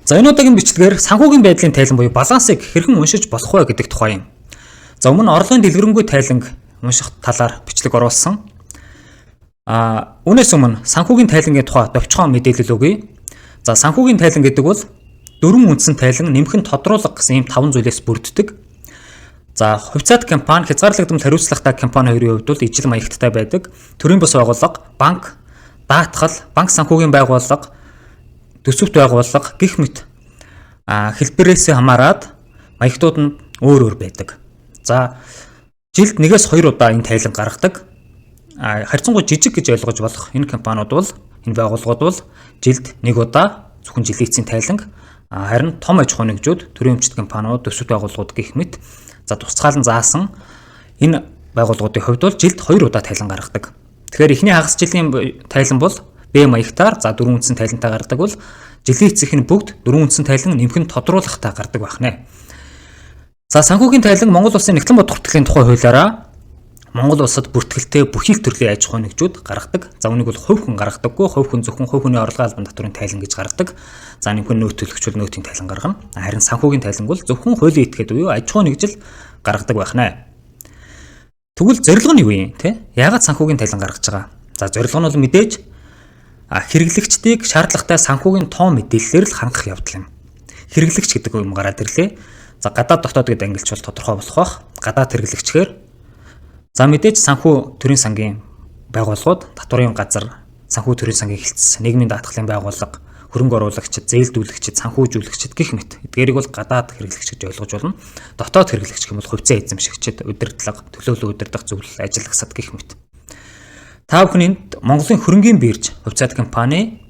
За, энэ удаагийн бичлэгээр санхүүгийн байдлын тайлан буюу балансыг хэрхэн уншиж болох вэ гэдэг тухай юм. За, өмнө орлогын дэлгэрэнгүй тайланг унших талаар бичлэг оруулсан. Үүнээс өмнө санхүүгийн тайлангийн тухай товчхон мэдээлэл өгье. За, санхүүгийн тайлан гэдэг бол дөрвөн үндсэн тайлан, нэмэх нь тодруулга гэсэн ийм таван зүйлээс бүрддэг. За, хувьцаат компани, хязгаарлагдмал хариуцлагатай компани хоёрын хувьд бол ижил маягттай байдаг. Төрийн бус байгууллага, банк, даатгал, банк санхүүгийн байгууллага, төсөвт байгууллага гэх мэт хэлбэрээс хамаарат маягтууд нь өөр өөр байдаг. За, жилд нэгээс хоёр удаа энэ тайлан гаргадаг. Харьцангуй жижиг гэж ойлгож болох энэ компаниуд бол, энэ байгууллагууд бол жилд нэг удаа зөвхөн жилийн эцсийн тайланг, харин том аж ахуйн нэгжүүд, төрийн өмчт компаниуд, төсөвт байгууллагууд гэх мэт, за, тусгаалan заасан энэ байгууллагуудын хувьд бол жилд хоёр удаа тайлан гаргадаг. Тэгэхээр эхний хагас жилийн тайлан бол Б маягтаар, за, дөрвөн үндсэн тайлантай гардаг бол жилийн эцсийнх нь бүгд дөрвөн үндсэн тайлан, нэмэх нь тодруулахтай гардаг байх нэ. За, санхүүгийн тайлан Монгол Улсын Нягтлан бодох бүртгэлийн тухай хуулиараа Монгол улсад бүртгэлтэй бүхий л төрлийн аж ахуйн нэгжүүд гаргадаг. За, үүнийг бол хувь хүн гаргадаггүй. Хувь хүн зөвхөн хувь хүний орлогын албан татварын тайлан гэж гаргадаг. За, нэмэх нь нөөт төлөгч бол нөөтийн тайлан гаргана. Харин санхүүгийн тайланг бол зөвхөн хуулийн этгээд буюу аж ахуйн нэгжил гаргадаг байх нэ. Тэгвэл зорилго нь юу юм те? Яагаад санхүүгийн тайлан гаргаж байгаа? За, зорилго нь бол мэдээж хэрэглэгчдийг шаардлагатай санхүүгийн тоо мэдээллээр л хангах явдал юм. Хэрэглэгч гэдэг юм гараад ирлээ. За, гадаад дотоод гэдэг ангилчвал тодорхой болох бах. Гадаад хэрэглэгчгээр, за, мэдээж санхүү төрийн сангийн байгууллагууд, татварын газар, санхүү төрийн сангийн хэлтс, нийгмийн даатгалын байгууллага, хөрөнгө оруулагчид, зээлдүүлэгчид, санхүүжүүлэгчид гэх мэт. Эдгээрийг бол гадаад хэрэглэгч гэж ойлгож байна. Дотоод хэрэглэгч гэх юм бол хувьцаа эзэмшигчид, удирдлага, төлөөлөн удирдах зөвлөл, ажиллагсад гэх мэт. Та бүхэн энд Монголын хөрөнгийн бирж хувьцаат компани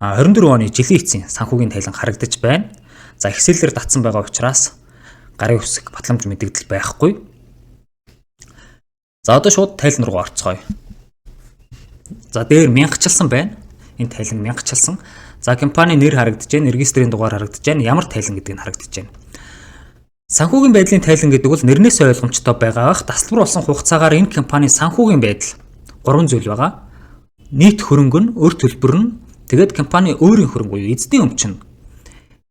24 оны жилийн эцсийн санхүүгийн тайлан харагдаж байна. За, Excel-ээр татсан байгаа учраас гарын үсэг, батламж мэдэгдэл байхгүй. За, одоо шууд тайлан руу орцгоё. За, дээр мянгачилсан байна. Энэ тайлан мянгачилсан. За, компани нэр харагдаж байна, регистрийн дугаар харагдаж байна, ямар тайлан гэдэг нь харагдаж байна. Санхүүгийн байдлын тайлан гэдэг бол нэрнээс ойлгомжтой байгаа бах, тасалбар болсон хугацаагаар энэ компанийн санхүүгийн байдал гурван зүйл байгаа. Нийт хөрөнгө нь, өр төлбөр нь, тэгээд компани өөрийн хөрөнгө буюу эзэдийн өмч нь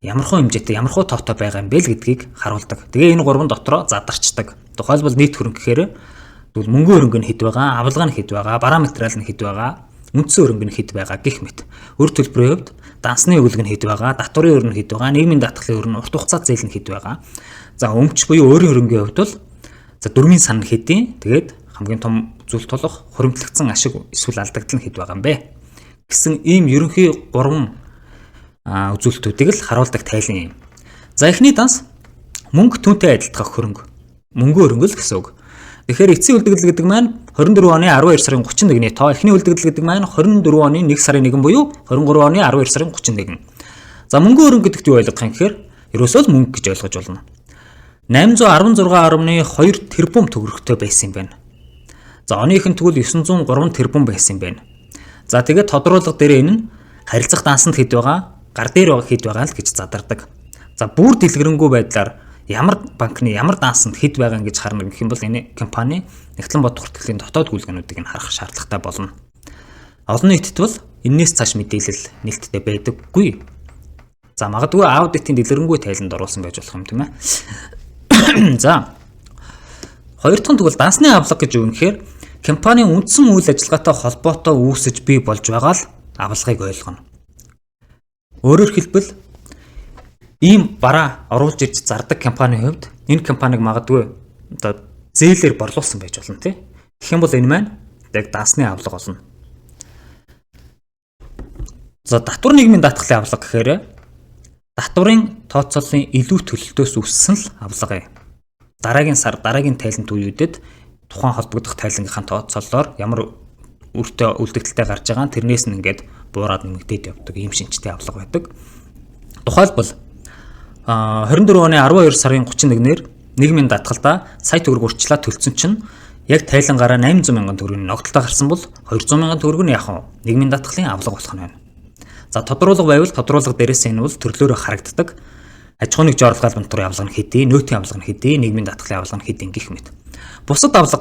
ямархуу хэмжээтэй, ямархуу тоотой байгаа юм бэ л гэдгийг харуулдаг. Тэгээ энэ гурван дотроо задарчдаг. Тухайлбал, нийт хөрөнгө гэхээр тэгвэл мөнгөн хөрөнгө нь хэд байгаа, авалга нь хэд байгаа, бараа материал нь хэд байгаа, үндсэн хөрөнгө нь хэд байгаа гэх мэт. Өр төлбөрийн хувьд дансны өгүүлэг нь хэд байгаа, татварын өрн нь хэд байгаа, нийгмийн даатгалын өрн, урт хугацаа зээл нь хэд байгаа. За, өмч буюу өөрийн хөрөнгийн хувьд бол, за, дөрмийн сан нь хэдийн, тэгээд хамгийн том зүйл тулах хуримтлагдсан ашиг эсвэл алдагдал нь хэд байгаа юм бэ гэсэн ийм ерөнхий гурван үзүүлэлтүүдийг л харуулдаг тайлан юм. За, эхний данс мөнгө түүнтэй адилтгах хөрөнгө. Мөнгөн хөрөнгө л гэсэн үг. Тэгэхээр эцсийн үлдэгдэл гэдэг маань 24 оны 12 сарын 31-ний тоо. Эхний үлдэгдэл гэдэг маань 24 оны 1 сарын 1 буюу 23 оны 12 сарын 31. За, мөнгөн хөрөнгө гэдэгт юу ойлгох юм гэхээр ерөөсөө л мөнгө гэж ойлгож болно. 816.2 тэрбум төгрөгтэй байсан юм байна. За, оных нь тэгвэл 903 тэрбум байсан юм байна. За, тэгээд тодруулга дээр энэ нь харилцах дансанд хэд байгаа, гар дээр байгаа хэд байгаа л гэж задардаг. За, бүр дэлгэрэнгүй байдлаар ямар банкны ямар дансанд хэд байгаа гэж харна гэх юм бол энэ компани Нягтлан бодох бүртгэлийн дотоод гүйлгээнүүдийг нь харах шаардлагатай болно. Олон нийтэд бол энээс цааш мэдээлэл нээлттэй байдаггүй. За, магадгүй аудитын дэлгэрэнгүй тайланд оруулсан байж болох юм, тийм ээ. За, хоёр дахь нь тэгвэл дансны авлага гэж юу юм гэхээр компанийн үндсэн үйл ажиллагаатай холбоотой үүсэж бий болж байгаа л авлагыг ойлгоно. Өөрөөр хэлбэл, ийм бараа оруулж ирж зардаг компанийн хувьд энэ компаниг магадгүй одоо зээлээр борлуулсан байж болно, тий. Тэгэх юм бол энэ маань яг дансны авлага болно. За, татвар нийгмийн даатгалын авлага гэхээр татварын тооцооллын илүү төлөлтөөс үүссэн л авлага юм. Дараагийн сар, дараагийн тайлант үеүүдэд тухайн холбогдох тайлангийнхаа тооцооллоор ямар үртэй үлдэгдэлтэй гарч байгаа нь тэрнээс нь ингээд буураад нэмэгдээд явдаг ийм шинжтэй авлага байдаг. Тухайлбал, 24 оны 12 сарын 31-ээр нийгмийн даатгалдаа сая төгрөг урьдчилаад төлсөн чинь яг тайлангаараа 800 мянган төгрөгийн ногдолтой гарсан бол 200 мянган төгрөг нь яг нийгмийн даатгалын авлага болох нь байна. За, тодруулга байвал тодруулга дээрээс энэ бол төрлөөрөө харагддаг. Аж ахуйн нэгж орлогын албан татварын авлага нь хэдий, нөөтийн авлага нь хэдий, нийгмийн даатгалын авлага нь хэдий гэх мэт. Бусад авлага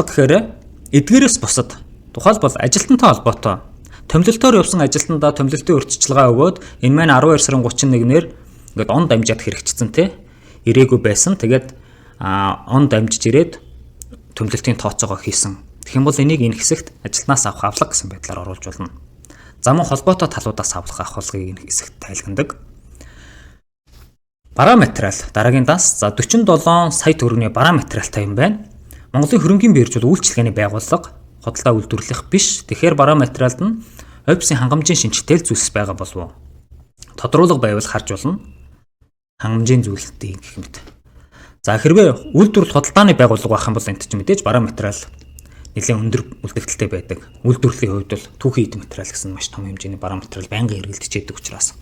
гэхээр эдгээрээс бусад, тухайлбал, ажилтнтай холбоотой Томилолтоор явсан ажилтнандаа томилолтын урьдчилгаа өгөөд энэ маань 12 сарын 31-ээр ингээд он дамжаад хэрэгжсэн те. Ирээгүй байсан. Тэгээд он дамжиж ирээд томилолтын тооцоогоо хийсэн. Тэгэх юм бол энийг энэ хэсэгт ажилтнаас авах авлага гэсэн байдлаар оруулж болно. За мөн холбоотой талуудаас авах авахлахыг энэ хэсэгт тайлгандаг. Бараа материал дараагийн данс. За 47 сая төгрөгийн бараа материалтай юм байна. Монголын хөрөнгийн бирж бол үйлчилгээний байгууллага, худалдаа үйлдвэрлэх биш. Тэгэхээр бараа материалд нь офисын хангамжийн шинжтэй зүйлс байгаа болов уу? Тодруулга байвал харж болно. Хангамжийн зүйлстэй гэх мэт. За хэрвээ үйлдвэрлэл худалдааны байгууллага байх юм бол энд чинь мэдээж бараа материал нэлээд өндөр үлдэгдэлтэй байдаг. Үйлдвэрлэлийн хувьд бол түүхийн эд материал гэсэн маш том хэмжээний бараа материал байнгын хэрэглэгдэж байдаг учраас.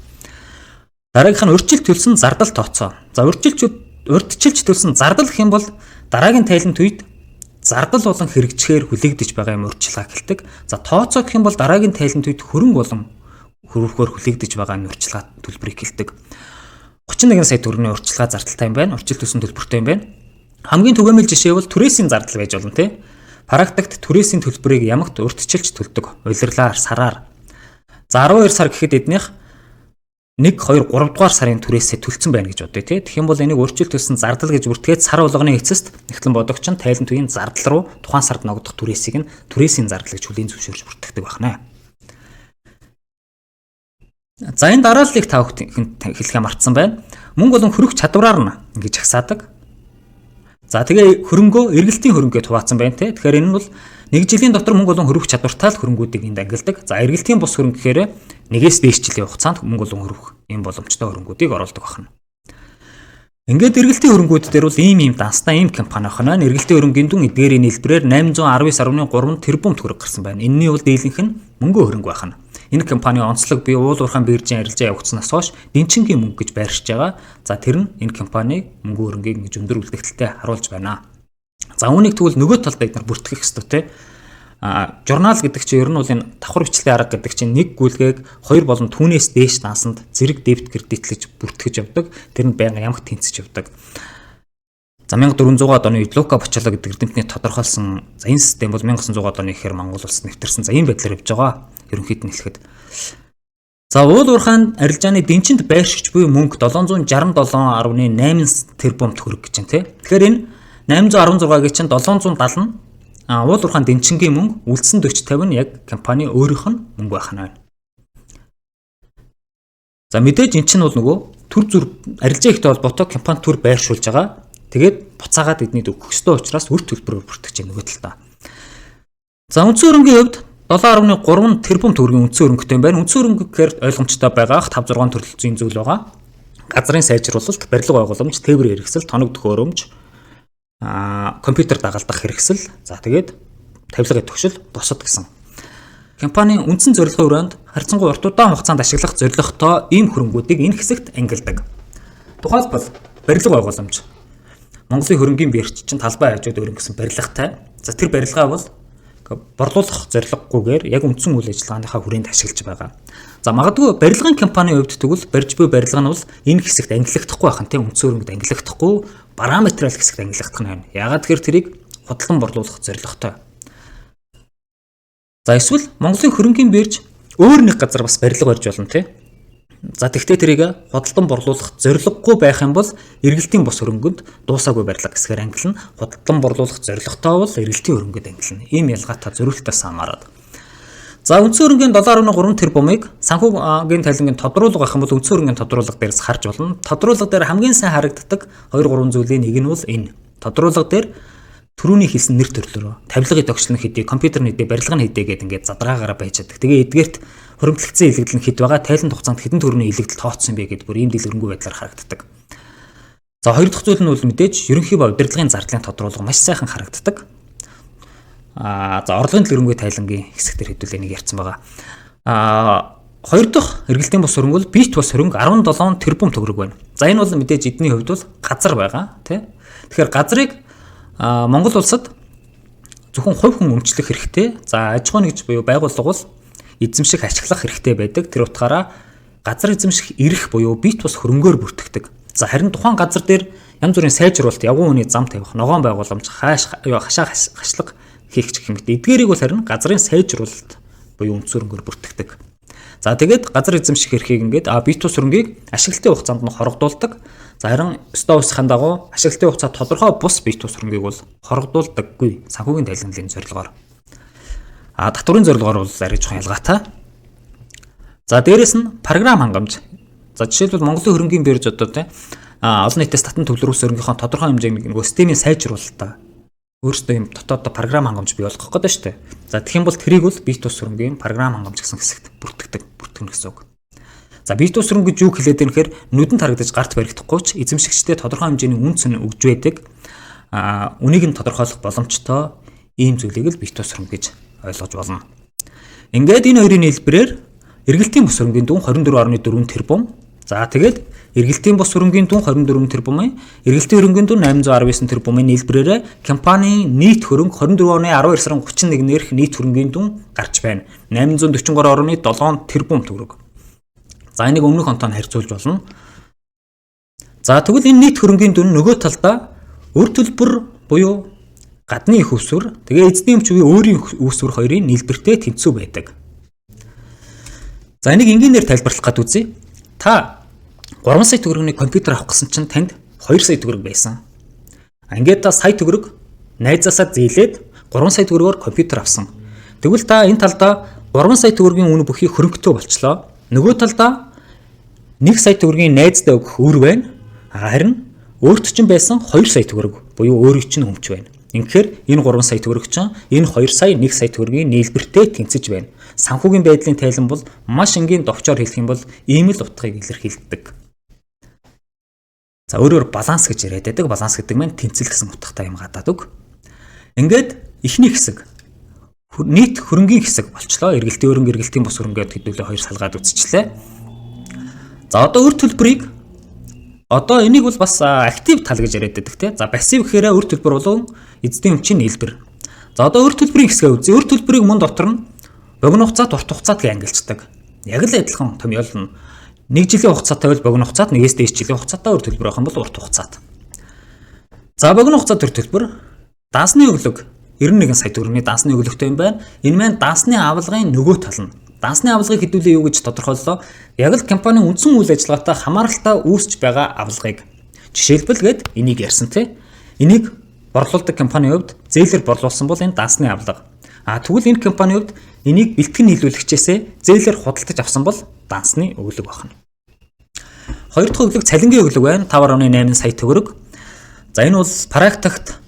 Дараагийнх нь урьдчилж төлсөн зардал тооцоо. За урьдчилж төлсөн зардал гэх юм бол дараагийн тайлан үед зардал болон хэрэгжихээр хүлээгдэж байгаа юм урьдчилгаа гэлдэг. За тооцоо гэх юм бол дараагийн тайлан үед хөрөнгө болон хөрвөхөөр хүлээгдэж байгаа юм урьдчилгаа төлбөрийг хэлдэг. 31 сая төгрөгийн урьдчилгаа зардалтай юм байна. Урьдчилж төлсөн төлбөртэй юм байна. Хамгийн түгээмэл жишээ бол түрээсийн зардал байж болно тий. Практикт түрээсийн төлбөрийг ямагт урьдчилж төлдөг. Улирлаар, сараар. За 12 сар гэхэд эднийх 1 2 3 дугаар сарын түрээсээ төлцөн байна гэж бодъё тий. Тэгэх юм бол энийг өөрчилж төлсөн зардал гэж бүртгээд сар болгоны эцэст нэгтлэн бодогч нь тайлан тугийн зардал руу тухайн сард ногдох түрээсийг нь түрээсийн зардал гэж хүлийн зөвшөөрч бүртгэдэг байна. За энэ дарааллыг та бүхэнд хэлэхээ мартсан байна. Мөнгө болон хөрөх чадвараар нь ингэж жагсаадаг. За тэгээ хөрөнгөө эргэлтийн хөрөнгөө хуваацсан байна те. Тэгэхээр энэ нь бол нэг жилийн дотор мөнгө болон хөрвөх чадвартай л хөрөнгүүдийг энд ангилдаг. За эргэлтийн бус хөрөнгө гэхээр нэгээс дээш жилийн хугацаанд мөнгө болон хөрвөх ийм боломжтой хөрөнгүүдийг оруулдаг байна. Ингээд эргэлтийн хөрөнгүүд дээр бол ийм данстай ийм компани байна. Эргэлтийн хөрөнгийн дүн эдгээрийн нийлбэрээр 819.3 тэрбум төгрөг гарсан байна. Энэний бол дийлэнх нь мөнгө хөрөнгө байна. Энэ компани онцлог бие уул уурхайн биржийн арилжаа явагдсанаас хойш дэнчингийн мөнгө гэж байршиж байгаа. За тэр нь энэ компани мөнгө хөрөнгийг ингэж өндөр үлдэгдэлтэй харуулж байна. За үүнийг тэгвэл нөгөө талд бид нар бүртгэх ёстой те. Журнал гэдэг чинь ер нь бол энэ давхар бичлэлийн арга гэдэг чинь нэг гүйлгээг хоёр болон түүнээс дээш дансанд зэрэг дебет кредитлэж бүртгэж явдаг. Тэр нь байнга ямагт тэнцэж явдаг. За 1400-аад оны үед Лука Бочоло гэдэг эрдэмтний тодорхойлсон за энэ систем бол 1900-аад оны ихээр Монгол улсад нэвтэрсэн. За ийм байдлаар явж байгаа. Ерөнхийд нь хэлэхэд. За уул уурхайн арилжааны дэнчинд байршиж буй мөнгө 767.8 тэрбум төгрөг гэж байна тий. Тэгэхээр энэ 816-гийн чинь 770 нь уул уурхайн дэнчингийн мөнгө, үлдсэн 40 50 нь яг компани өөрийнх нь мөнгө байх нь байна. За мэдээж эн чинь бол нөгөө төр зүр арилжаа ихтэй холбоотой компани төр байршуулж байгаа. Тэгээд буцаагаад эднийг өгөх ёстой учраас үр төлбөрөөр бүртгэж байна нөгөө талдаа. За үндсэн хөрөнгийн хувьд 7.3 тэрбум төгрөгийн үндсэн хөрөнгөтэй юм байна. Үндсэн хөрөнгө гэхээр ойлгомжтой байгаа 5 6 төрөл зүйн зүйл байгаа. Газрын сайжруулалт, барилга байгууламж, тээврийн хэрэгсэл, тоног төхөөрөмж, компьютер дагалдах хэрэгсэл, за тэгээд тавилгын төгшил, бусад гэсэн. Компани үндсэн зорилгын өрөөнд харьцангуй урт удаан хугацаанд ашиглах зорилготой ийм хөрөнгүүдийг энэ хэсэгт ангилдаг. Тухайлбал барилга байгууламж. Монголын хөрөнгийн бирж чинь талбай хажууд өрн гэсэн барилгатай. За тэр барилгаа бол борлуулах зорилгогүйгээр яг үндсэн үйл ажиллагааныхаа хүрээнд ашиглаж байгаа. За магадгүй барилгын компанийн хувьд тэгвэл барьж буй барилга нь бол энэ хэсэгт ангилагдахгүй байх нь тийм үндсэн хөрөнгөд ангилагдахгүй бараа материал хэсэгт ангилагдах нь байна. Яагаад тэгэхээр тэрийг худалдан борлуулах зорилготой. За эсвэл Монголын хөрөнгийн бирж өөр нэг газар бас барилга барьж болно тийм. За тэгвэл тэрийг худалдан борлуулах зорилгогүй байх юм бол эргэлтийн бус хөрөнгөнд дуусаагүй барилга гэсгээр ангилна. Худалдан борлуулах зорилготой бол эргэлтийн хөрөнгөд ангилна. Ийм ялгаатай зориултаас хамаарат. За үндсэн хөрөнгийн 7.3 тэрбумыг санхүүгийн тайлангийн тодруулга байх юм бол үндсэн хөрөнгийн тодруулга дээрс харж болно. Тодруулга дээр хамгийн сайн харагддаг 2 3 зүйлийн нэг нь бол энэ. Тодруулга дээр түрүүний хэлсэн нэр төрлөөрөө тавилгын тогтчлон хэдий, компьютер хэдий, барилга нь хэдий гэдэг ингээд задраагаараа байж чаддаг. Тэгээ эдгээрт хуримтлагдсан илэгдэл нь хэд байгаа, тайлан хугацаанд хэдэн төгрөгийн илэгдэл тооцсон бэ гэдээ бүр ийм дэлгэрэнгүй байдлаар харагддаг. За хоёр дахь зүйл нь бол мэдээж ерөнхий ба удирдлагын зардлын тодруулга маш сайхан харагддаг. За орлогын дэлгэрэнгүй тайлангийн хэсэг дээр хэдүүлээ нэг ярьсан байгаа. Хоёр дахь эргэлтийн бус хөрөнгө бол бит бус хөрөнгө 17 тэрбум төгрөг байна. За энэ бол мэдээж эдний хувьд бол газар байгаа тий. Тэгэхээр газрыг Монгол улсад зөвхөн хувь хүн өмчлөх хэрэгтэй. За аж ахуйн нэгж буюу байгууллага бол эзэмших ашиглах хэрэгтэй байдаг. Тэр утгаараа газар эзэмших эрх буюу бит бус хөрөнгөөр бүртгэдэг. За харин тухайн газар дээр янз бүрийн сайжруулалт, явган үний зам тавих, ногоон байгууламж, хашаа хашлага хийх гэх мэт. Эдгээрийг бол харин газрын сайжруулалт буюу үндсэн хөрөнгөөр бүртгэдэг. За тэгээд газар эзэмших эрхийг ингээд бие тус хөрөнгийг ашиглалтын хугацаанд нь хорогдуулдаг. За харин 9-ын дагуу ашиглалтын хугацаа тодорхой бус бие тус хөрөнгийг бол хорогдуулдаггүй санхүүгийн тайланлалын зорилгоор. Татварын зорилгоор бол арай жоохон ялгаатай. За дээрэс нь програм хангамж. За жишээлбэл Монголын хөрөнгийн бирж одоо тийм олон нийтээс татан төвлөрүүлсэн хөрөнгийнхөө тодорхой хэмжээний нөгөө системийн сайжруулалтаа өөрөөсөө юм дотоод програм хангамж бий болгох гэдэг шүү дээ. За тэгэх юм бол тэрийг бол бие тус хөрөнгийн програм хангамж гэсэн хэсэгт бүртгэдэг, бүртгэнэ гэсэн үг. За бие тус хөрөнгө гэж юу хэлээд ийм гэхээр нүдэнд харагдаж гарт баригдахгүй ч эзэмшигчдээ тодорхой хэмжээний үн цэн өгж байдаг. Үнийг нь тодорхойлох боломжтой ийм зүйлийг л бие тус хөрөнгө гэж ойлгож болно. Ингээд энэ хоёрын нийлбэрээр эргэлтийн бус хөрөнгийн дүн 24.4 тэрбум. За тэгээд эргэлтийн бус хөрөнгийн дүн 24 тэрбумын, эргэлтийн хөрөнгийн дүн 819 тэрбумын нийлбэрээр компанийн нийт хөрөнгө 24 оны 12 сарын 31-нэрх нийт хөрөнгийн дүн гарч байна. 843.7 тэрбум төгрөг. За энийг өмнөх онтой нь харьцуулж болно. За тэгвэл энэ нийт хөрөнгийн дүн нөгөө талдаа өр төлбөр буюу гадны их үүсвэр, тэгээ эзний өмч буюу өөрийн үүсвэр хоёрын нийлбэртэй тэнцүү байдаг. За энийг энгийнээр тайлбарлах гээд үзье. Та 3 сая төгрөгийн компьютер авах гэсэн чинь танд 2 сая төгрөг байсан. Ингээд та сая төгрөг найзаасаа зээлээд 3 сая төгрөгөөр компьютер авсан. Тэгвэл та энэ талдаа 3 сая төгрөгийн үнэ бүхий хөрөнгөтэй болчлоо. Нөгөө талдаа 1 сая төгрөгийн найздаа өгөх өр байна. Харин өөрт чинь байсан 2 сая төгрөг буюу өөрийн чинь өмч байна. Ингэхээр энэ 3 сая төгрөг чинь энэ 2 сая 1 сая төгрөгийн нийлбэртэй тэнцэж байна. Санхүүгийн байдлын тайлан бол маш энгийн товчоор хэлэх юм бол ийм л утгыг илэрхийлдэг. За өөрөөр баланс гэж яриад байдаг. Баланс гэдэг маань тэнцэл гэсэн утгатай юм гадаад үг. Ингээд эхний хэсэг нийт хөрөнгийн хэсэг болчлоо. Эргэлтийн хөрөнгө, эргэлтийн бус хөрөнгө хэдүүлээ хоёр салгаад үзчихлээ. За одоо өр төлбөрийг одоо энийг бол бас актив тал гэж яриад байдаг тийм. За пассив гэхээр өр төлбөр болон эзэдийн өмчийн нийлбэр. За одоо өр төлбөрийн хэсгээ үзье. Өр төлбөрийг мөн дотор нь богино хугацаат, урт хугацаат гэж ангилцдаг. Яг л адилхан томьёол нь 1 жилийн хугацаатай бол богино хугацаат, 1-ээс дээш жилийн хугацаатай өр төлбөр байх юм бол урт хугацаат. За богино хугацаат өр төлбөр дансны өглөг 91 сая төгрөгийн дансны өглөгтэй юм байна. Энэ маань дансны авалгын нөгөө тал нь. Дансны авалгыг хэдүүлээ юу гэж тодорхойллоо? Яг л компанийн үндсэн үйл ажиллагаатай хамааралтай үүсч байгаа авалгыг. Жишээлбэл гээд энийг ярьсан тий. Энийг борлуулдаг компанийн хувьд зээлээр борлуулсан бол энэ дансны авалга. А тэгвэл энэ компанийн хувьд энийг бэлтгэн нийлүүлэгчээсээ зээлээр худалдаж авсан бол дансны өглөг байна. Хоёр дахь өглөг цалингийн өглөг байна. 5.8 сая төгрөг. За энэ бол практикт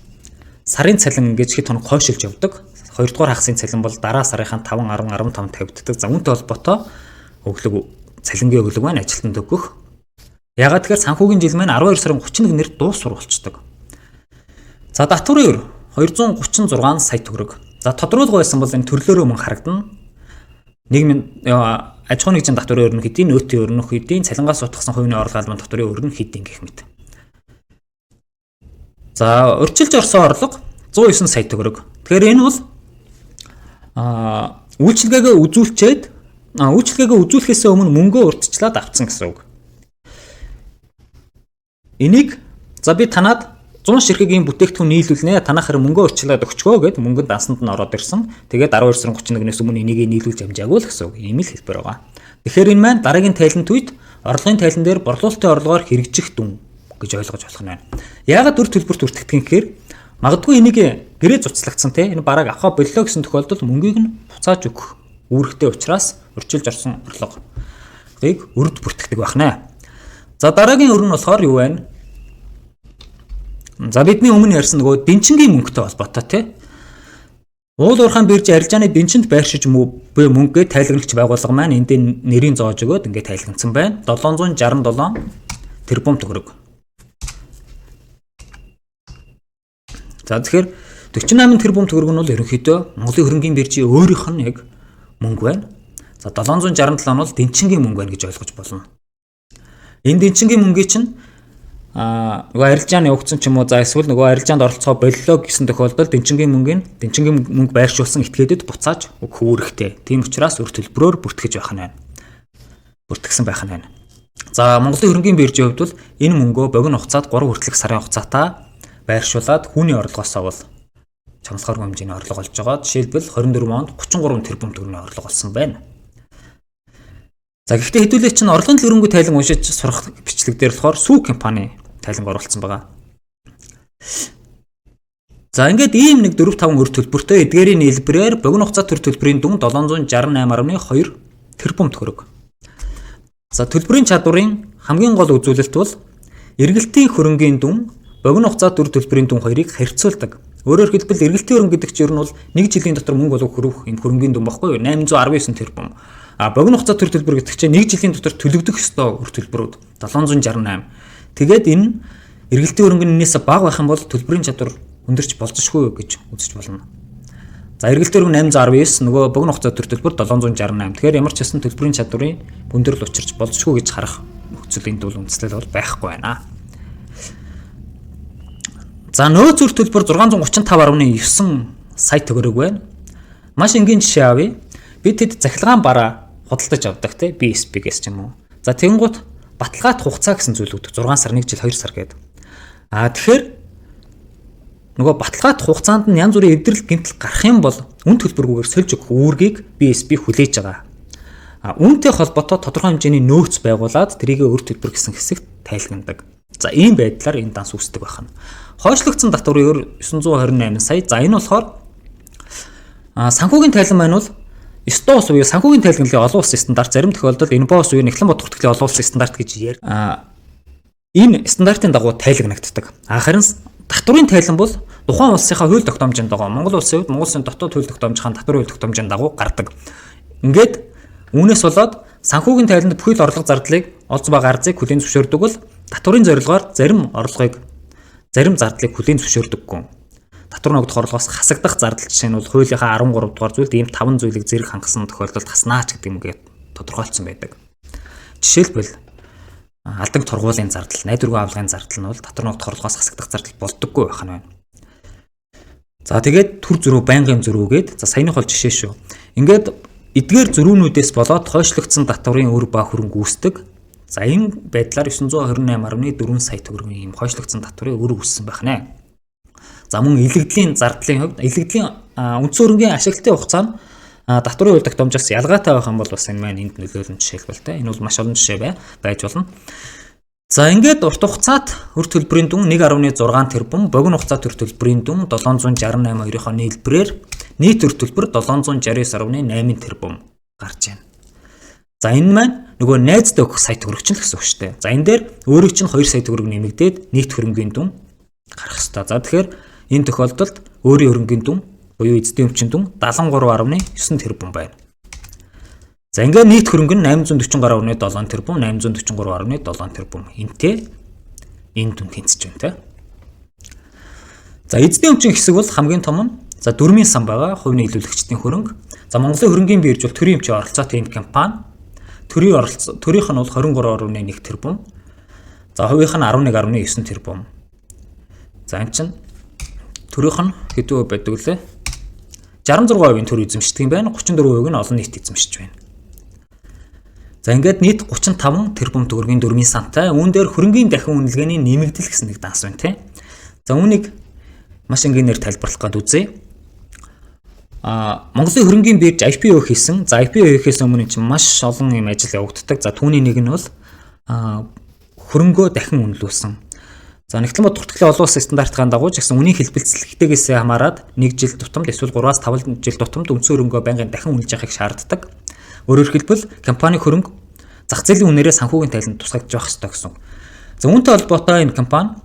сарын цалин гэж хэд хоног хойшилж явдаг. Хоёрдугаар хагасын цалин бол дараа сарынхаа 5, 10, 15 тавигддаг. За үүнтэй холбоотой өглөг цалингийн өглөг маань ажилтнанд өгөх. Ягаад тэгэхээр санхүүгийн жил маань 12 сарын 31-нд дуусвар болчдөг. За татварын өр 236 сая төгрөг. За тодруулга байсан бол энэ төрлөөрөө мөн харагдана. Нийгмийн аж ахуйн нэгжийн татварын өр нь хэдийн, нөөтийн өр нь хэдийн, цалингаас утгасан хувийн орлого албан татварын өр нь хэдийн гэх мэт. За урьдчилж орсон орлого 109 сая төгрөг. Тэгэхээр энэ бол үйлчилгээгээ үзүүлчээд үйлчилгээгээ үзүүлэхээс өмнө мөнгөө урьдчилаад авцсан гэсэн үг. Энийг за би танад 100 ширхэг ийм бүтээгдэхүүн нийлүүлнэ. Танах хэрэг мөнгөө урьдчилаад өгчгөө гэд мөнгөнд дансанд нь ороод ирсэн. Тэгээд 12 сарын 31-ээс өмнө энийг нийлүүлж амжаагүй л гэсэн үг. Ийм л хэлбэр байгаа. Тэгэхээр энэ маань дараагийн тайлант үед орлогын тайлан дээр борлуулалтын орлогоор хэрэгжих дүн гэж ойлгож болох нь байна. Яагаад өр төлбөрт бүртгэдэг юм гэхээр магадгүй энийг гэрээ зуцлагдсан те энэ барааг авахаа боллоо гэсэн тохиолдолд мөнгийг нь буцааж өгөх үүрэгтэй учраас урьдчилж орсон орлогыг өрд бүртгэдэг байна. За дараагийн өр нь болохоор юу вэ? За бидний өмнө ярьсан нөгөө дэнчингийн мөнгөтэй холбоотой тий. Уул уурхайн бирж арилжааны дэнчинд байршиж буй мөнгөө тайлагнагч байгууллага маань энд нэрийн зоож өгөөд ингээд тайлагнасан байна. 767 тэрбум төгрөг. За тэгэхээр 48 тэрбум төгрөг нь бол ерөнхийдөө Монголын хөрөнгийн биржийн өөрийнх нь яг мөнгө байна. За 767 нь бол дэнчингийн мөнгө байна гэж ойлгож болно. Энэ дэнчингийн мөнгийг чинь нөгөө арилжааны явагдсан ч юм уу за эсвэл нөгөө арилжаанд оролцоо боллоо гэсэн тохиолдолд дэнчингийн мөнгийг дэнчингийн мөнгө байршуулсан этгээдэд буцааж өгөх үүрэгтэй. Тийм учраас өр төлбөрөөр бүртгэж байх нь байна. Бүртгэсэн байх нь байна. За Монголын хөрөнгийн биржийн хувьд бол энэ мөнгөө богино хугацаанд 3 хүртэлх сарын хугацаатай байршуулад хүүний орлогоосоо бол чамлахааргүй хэмжээний орлого олж байгаа. Жишээлбэл, 24 онд 33 тэрбум төгрөгийн орлого олсон байна. За, гэхдээ хэдүүлээ чинь орлогын төлбөрөнгө тайлан уншиж сурах бичлэг дээр болохоор Сүү компани тайланг оруулсан байгаа. За, ингээд ийм нэг 4 5 өр төлбөртэй эдгээрийн нийлбэрээр богино хугацаа төр төлбөрийн дүн 768.2 тэрбум төгрөг. За, төлбөрийн чадварын хамгийн гол үзүүлэлт бол эргэлтийн хөрөнгийн дүн, богино хугацаа төр төлбөрийн дүн хоёрыг харьцуулдаг. Өөрөөр хэлбэл, эргэлтийн хөрөнгө гэдэг чинь ер нь бол нэг жилийн дотор мөнгө болов хөрөх юм хөрөнгийн дүн баггүй юу? 819 тэрбум. А богино хугацаа төр төлбөр гэдэг чинь нэг жилийн дотор төлөгдөх ёстой өр төлбөрүүд 768. Тэгээд энэ эргэлтийн хөрөнгө нь энэс бага байх юм бол төлбөрийн чадвар өндөрч болзошгүй гэж үзэж болно. За, эргэлтийн хөрөнгө 819, нөгөө богино хугацаа төр төлбөр 768. Тэгэхээр ямар ч гэсэн төлбөрийн чадварын өндөрлөл учирч болзошгүй гэж харах нөхцөл энд бол үндэслэл бол байхгүй байна. За, нөөц өр төлбөр 635.9 сая төгрөг байна. Маш энгийн жишээ авъя. Бид тэд цахилгаан бараа худалдаж авдаг те, BSP-гээс ч юм уу. За, тэгэнгүүт баталгаат хугацаа гэсэн зүйл өгдөг. 6 сар, 1 жил, 2 сар гэдэг. А тэгэхээр нөгөө баталгаат хугацаанд нь янз бүрийн эвдрэл, гэмтэл гарах юм бол үн төлбөргүйгээр сольж өгөх үүргийг BSP хүлээж байгаа. А үүнтэй холбоотой тодорхой хэмжээний нөөц байгуулад тэрийг өр төлбөр гэсэн хэсэгт тайлгнадаг. За, ийм байдлаар энэ данс үүсдэг байна. Хойшлогдсон татварын өр 928 сая. За, энэ болохоор санхүүгийн тайлан маань бол СДОС буюу санхүүгийн тайлгналын олон улсын стандарт, зарим тохиолдолд NBOS буюу Нягтлан бодох бүртгэлийн олон улсын стандарт гэж яар. Энэ стандартын дагуу тайлгнагддаг. А харин татварын тайлан бол тухайн улсынхаа хууль тогтоомжийн дагуу, Монгол улсын хувьд Монгол улсын дотоод хууль тогтоомжийн татварын хууль тогтоомжийн дагуу гардаг. Ингээд үүнээс болоод санхүүгийн тайланд бүхий л орлого зардлыг, олз ба гарзыг хүлээн зөвшөөрдөг бол татварын зорилгоор зарим орлогыг, зарим зардлыг хүлээн зөвшөөрдөггүй. Татвар ногдох орлогоос хасагдах зардал жишээ нь бол хуулийнхаа 13 дугаар зүйлд ийм 5 зүйлийг зэрэг хангасан тохиолдолд хаснаа ч гэдэг юм гээд тодорхойлцсон байдаг. Жишээлбэл, алдан торгуулийн зардал, найдваргүй авлагын зардал нь бол татвар ногдох орлогоос хасагдах зардал болдоггүй байх нь байна. За, тэгээд төр зөрүү, байнгын зөрүүгээд, за, саяных бол жишээ шүү. Ингээд эдгээр зөрүүнүүдээс болоод хойшлогдсон татварын өр ба хөрөнгө үүсдэг. За, энэ байдлаар 928.4 сая төгрөгийн ийм хойшлогдсон татварын өр үүссэн байх нэ. За, мөн илэгдлийн зардлын хувьд илэгдлийн үндсэн хөрөнгийн ашиглалтын хугацаа нь татварын хууль тогтоомжоос ялгаатай байх юм бол бас энэ маань энд нөлөөлнө жишээлбэл те. Энэ бол маш олон жишээ байж болно. За, ингээд урт хугацаат өр төлбөрийн дүн 1.6 тэрбум, богино хугацаат өр төлбөрийн дүн 768.2-ийнхоо нийлбэрээр нийт өр төлбөр 769.8 тэрбум гарч байна. За, энэ маань нөгөө найздаа өгөх сая төгрөг чинь л гэсэн үг шүү дээ. За, энэ дээр өөрийг чинь 2 сая төгрөг нэмэгдээд нийт хөрөнгийн дүн гарах ёстой. За, тэгэхээр энэ тохиолдолд өөрийн хөрөнгийн дүн буюу эзэдийн өмчийн дүн 73.9 тэрбум байна. За, ингээд нийт хөрөнгө нь 840 гаруй 7 тэрбум, 843.7 тэрбум. Энтэй энэ дүн тэнцэж байна те. За, эзэдийн өмчийн хэсэг бол хамгийн том нь за дөрмийн сан байгаа, хувь нийлүүлэгчдийн хөрөнгө. За, Монголын хөрөнгийн бирж бол төрийн өмчийн оролцоотой ийм компани. Төрийн оролцоо төрийнх нь бол 23.1 тэрбум. За, хувийнх нь 11.9 тэрбум. За, энэ чинь төрийнх нь хэдэн хувь байдаг лээ? 66% төр эзэмшдэг юм байна. 34% нь олон нийт эзэмшиж байна. За, ингээд нийт 35 тэрбум төгрөгийн дөрмийн сантай. Үүн дээр хөрөнгийн дахин үнэлгээний нэмэгдэл гэсэн нэг данс байна те. За, үүнийг маш энгийнээр тайлбарлах гээд үзье. А Монголын хөрөнгийн бирж IPO хийсэн. За, IPO хийхээс өмнө чинь маш олон юм ажил явагддаг. За, түүний нэг нь бол хөрөнгөө дахин үнэлүүлсэн. За, Нягтлан бодох бүртгэлийн олон улсын стандартын дагуу ч гэсэн үнийн хэлбэлцэлтэйгээс хамаарат 1 жил тутамд эсвэл 3-аас 5 жил тутамд үндсэн хөрөнгөө байнгын дахин үнэлж явахыг шаарддаг. Өөрөөр хэлбэл, компани хөрөнгө зах зээлийн үнээрээ санхүүгийн тайланд тусгагдж байх ёстой гэсэн. За, үүнтэй холбоотой энэ компани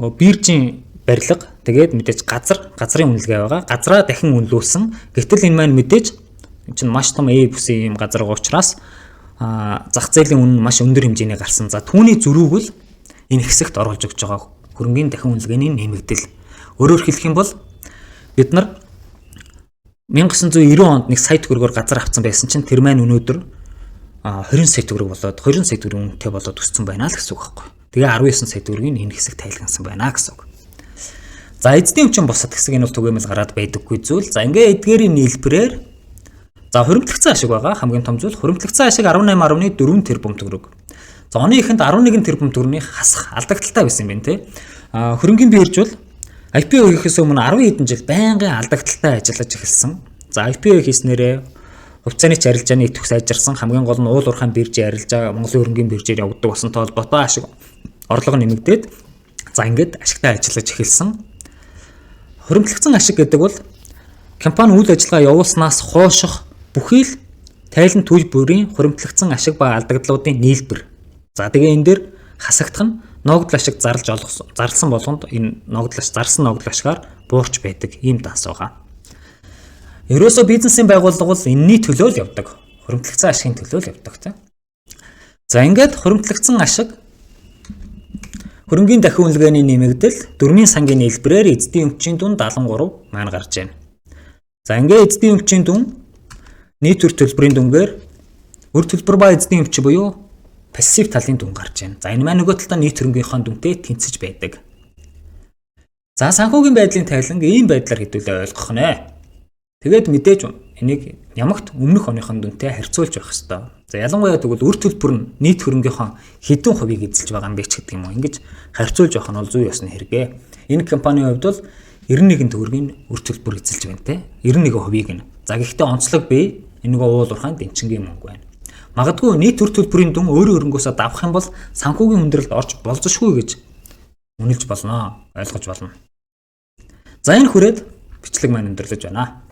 нөгөө биржийн барилга, тэгээд мэдээж газрын үнэлгээ байгаа. Газраа дахин үнэлүүлсэн. Гэтэл энэ маань мэдээж энэ чинь маш том A бүсийн юм газар байгаа учраас зах зээлийн үнэ маш өндөр хэмжээний гарсан. За, түүний зөрүүг л энэ хэсэгт оруулж өгч байгаа хөрөнгийн дахин үнэлгээний нэмэгдэл. Өөрөөр хэлэх юм бол бид нар 1990 онд нэг сая төгрөгөөр газар авсан байсан чинь тэр маань өнөөдөр 20 сая төгрөг болоод, 20 сая төгрөг үнэтэй болоод өссөн байна л гэсэн үг байхгүй. Тэгээ 19 сая төгрөгийг энэ хэсэг тайлгансан байна гэсэн үг. За, эзэдийн өмчийн бусад хэсэг, энэ бол түгээмэл гараад байдаггүй зүйл. За, ингээ эдгээрийн нийлбэрээр, за, хуримтлагдсан ашиг байгаа. Хамгийн том зүйл хуримтлагдсан ашиг 18.4 тэрбум төгрөг. За, оны эхэнд 11 тэрбум төгрөгийн хасах алдагдалтай байсан юм байна те. А хөрөнгийн бирж бол IPO хийхээс өмнө 10 хэдэн жил байнгын алдагдaltaй ажиллаж эхэлсэн. За, IPO хийснээрээ хувьцааны ч арилжааны идэвх сайжирсан, хамгийн гол нь уул уурхайн биржийн арилжаа Монголын хөрөнгийн биржээр явагддаг болсонтой холбоотой ашиг орлого нэмэгдээд, за, ингээд ашигтай ажиллаж эхэлсэн. Хуримтлагдсан ашиг гэдэг бол компани үйл ажиллагаа явуулснаас хойших бүхий л тайлан төлбөрийн хуримтлагдсан ашиг ба алдагдлуудын нийлбэр. За, тэгээ энэ дээр хасагдах нь ногдол ашиг зарлж олгосон, зарласан болгонд энэ ногдол ашиг, зарсан ногдол ашигаар буурч байдаг ийм данс байгаа. Ерөөсөө бизнесийн байгууллага бол энэний төлөө л явдаг. Хуримтлагдсан ашигын төлөө л явдаг, тийм. За, ингээд хуримтлагдсан ашиг хөрөнгийн дахин үнэлгээний нэмэгдэл, дүрмийн сангийн нийлбэрээр эзэдийн өмчийн дүн 73 маань гарч байна. За, ингээд эзэдийн өмчийн дүн нийт үр төлбөрийн дүнгээр үр төлбөр ба эзэдийн өмч буюу пассив талын дүн гарч байна. За, энэ маань нөгөө талдаа нийт хөрөнгийнхөө дүнтэй тэнцэж байдаг. За, санхүүгийн байдлын тайланг ийм байдлаар хэдүүлээ ойлгох нэ. Тэгээд мэдээж энийг ямагт өмнөх оныхон дүнтэй харьцуулж байх ёстой. За, ялангуяа тэгвэл үр төлбөр нь нийт хөрөнгийнхөө хэдэн хувийг эзэлж байгаа юм бэ ч гэдэг юм уу. Ингэж харьцуулж явах нь бол зүй ёсны хэрэг. Энэ компанийн хувьд бол 91 төгрөгийн үр төлбөр эзэлж байна те. 91%-ийг нь. За, гэхдээ онцлог бий. Энэ нөгөө уул уурхайн дэнчингийн мөнгө байна. Магадгүй нийт үр төлбөрийн дүн өөрийн хөрөнгөөсөө давах юм бол санхүүгийн хүндрэлд орж болзошгүй гэж үнэлж болно. Ойлгож болно. За, энэ хүрээд бичлэг маань өндөрлөж байна.